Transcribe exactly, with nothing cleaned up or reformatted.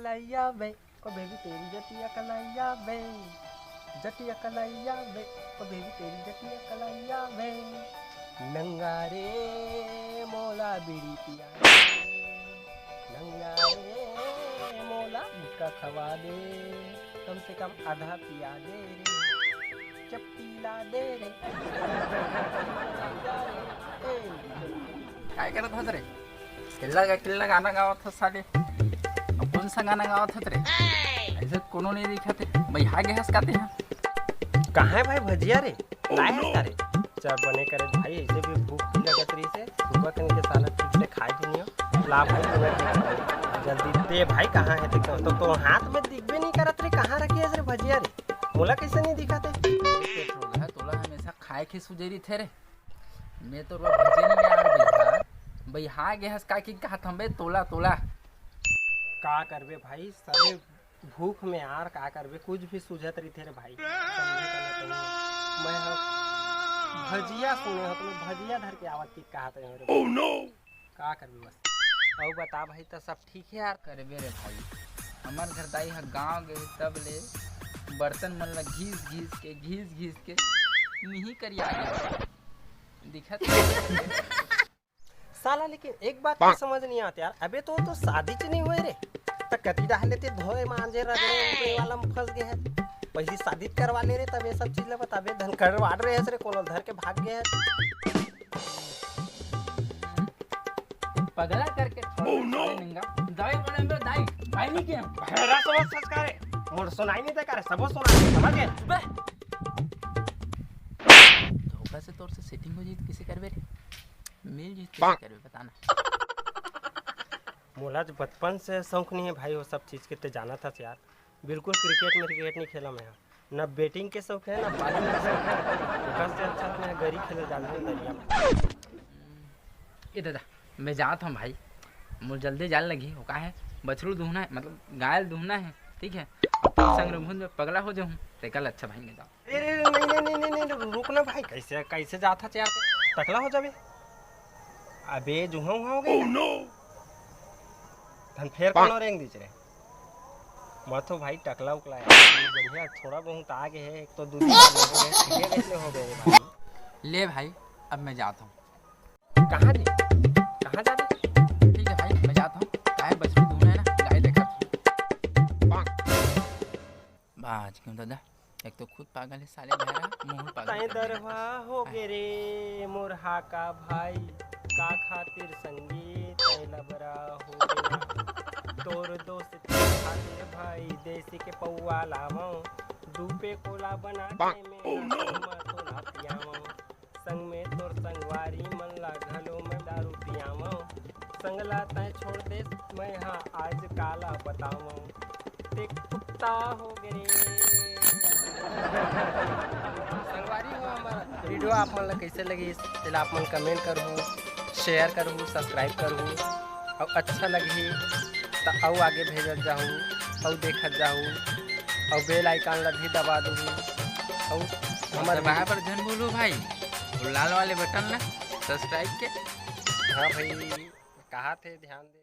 कलैया बे, ओ बेबी तेरी जटिया कलैया बे, जटिया कलैया बे, ओ बेबी तेरी जटिया कलैया बे। नंगा रे मोला बीड़ी पिया दे, नंगा रे मोला गुटखा खवा दे, कम से कम आधा पिया दे रे, चपटी ला दे रे। ए। काय करत हस रे? किल्ला गा-, किल्ला गाना गावत हस साले। अब कौन सा गाना गावत हस रे? ऐसे कोनो नहीं दिखत हे। भाई, हा गे हस काते हा? कहाँ है भाई भजिया रे? लाए हस का रे? चल बने करे भाई, ऐसे भी भूख भी लगत रही से। सुबह कन के साला ठीक से खाए भी नहीं हो। ला भाई, जल्दी दे भाई, कहाँ है देखो। तो, तो हाथ में दिखबे नहीं करत रे, कहाँ रखे हस रे भजिया रे? मोला कैसे नहीं दिखत हे? तोला हमेशा खाए के सुजेरी थे रे। मैं तो रोज भजे नहीं यार भैया। भाई, हा गे हस का की कहा थंबे तोला, तोला। का करबे भाई, साले भूख में यार का करबे, कुछ भी सूझत रहिथे रे भाई। समझे का नहीं तू? मैं ह भजिया सुने हो, तुम्हें भजिया धर के आवत की कहा थे रे भाई। का करबे बस। अउ बता भाई, त सब ठीक है यार? करबे रे भाई, हमर घर दाई ह गाँव गे तब ले बर्तन मन ला घीस घीस के, घीस घीस के मिही करिया गे। दिखत हे? साला, लेकिन एक बात तो समझ नहीं आत यार, अबे तो, तो शादी च नहीं हुए रे, त कती डाहले ते धोए मांजे रगड़े उपड़े वाला में फंस गए है। पहली शादी करवा ले रे, तब ये सब चीज ले बताबे। धन करवा रहे है रे, कोनो धर के भाग गए है। पगला करके छोड़ दे, साले नंगा। दाई बोले बे, दाई, भाई नहीं के? भैरा समझ संस्कार है। मोर सुनाई नहीं दे करे, सबो सुना दे, समझ गए? बे। धोखा से तोर से सेटिंग हो जाई त किसे करबे रे? मिल जाई त किसे करबे, बता ना। मोला जो बचपन से शौक नहीं है भाई, वो सब चीज के ते जाना था यार। बिल्कुल क्रिकेट में क्रिकेट नहीं खेला मैं। ना बैटिंग के शौक है, ना बॉलिंग के शौक है। ओकर से अच्छा तो मैं गरी खेले जाना है दरिया में। ए दादा, मैं जात हूँ भाई, मोर जल्दी जान लगी। वो का है, बछरू दूहना है, मतलब गाय दूहना है, ठीक है? अब तोर संग रहूँ तो पगला हो जाऊँ, तेकर अच्छा भाई मैं जाऊँ। ए, रे, रे, नहीं, नहीं, नहीं, नहीं, नहीं, रुक ना भाई, कैसे, कैसे जात हस यार, टकला हो जाबे। अबे, जुहा उहा हो गए। धन फेर कोनो रेंग दीच रे। मत हो भाई, टकला उकला है। बढ़िया, थोड़ा बहुत आगे है, एक तो दू तीन बार लगे रहे, ये कैसे हो गए रे भाई? ले भाई, अब मैं जात हूँ। कहाँ जी? कहाँ जा रहे? ठीक है भाई, मैं जाता हूँ। गाय बछरू दूहना है ना, गाय देखा। बाज क्यों दादा, एक तो खुद पागल है साले बहरा, मुँह पागल ताई कर दिया। दरवा हो गे रे मोर हाका भाई, का खातिर संगी ताई लबरा हो गे। तोर दोस्ती खातिर भाई, देसी के पौवा लावं, दू पे कोला बना के मैं तोला पियावं। संग में तोर संगवारी मन ला घलो मैं दारू पियावं। संगला तैं छोड़ दे, मैं हा आज काला बतावं। ते कुत्ता हो गे रे। संगवारी हो, हमर वीडियो आप मन ला कैसे लगिस, तेला आप मन कमेंट करहू, शेयर करहू, सब्सक्राइब करहू। अउ अच्छा लगही त अउ आगे भेजत जाहू, अउ देखत जाहू, अउ बेल आइकन ला भी दबा दूहू। अउ हमर दबाए बर झन भूलू भाई, वो लाल वाले बटन ला सब्सक्राइब के। हाँ भाई, कहा थे ध्यान दे।